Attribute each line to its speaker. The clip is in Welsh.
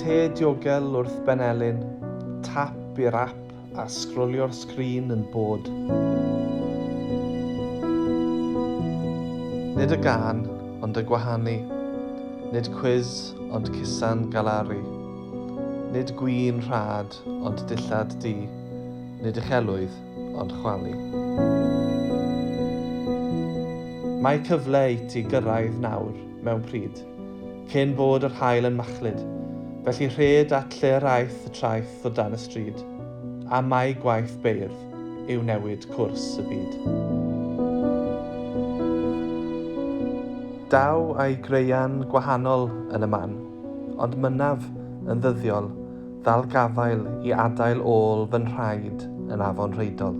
Speaker 1: Te diogel wrth ben elin, tap i'r ap a sgrolio'r sgrin yn bod. Nid y gân, ond y gwahanu. Nid cwis, ond cusan galaru. Nid gwin rhad, ond dillad du. Nid uchelwydd, ond chwalu. Mae cyfle i ti gyrraedd nawr, mewn pryd, cyn bod yr haul yn machlud, felly rhed at lle yr aeth y traeth o dan y stryd, am mai gwaith beirdd yw newid cwrs y byd. Daw a'i graean gwahanol yn y man, ond mynnaf yn ddyddiol ddal gafael i adael ôl fy nhraed yn afon Rheidol.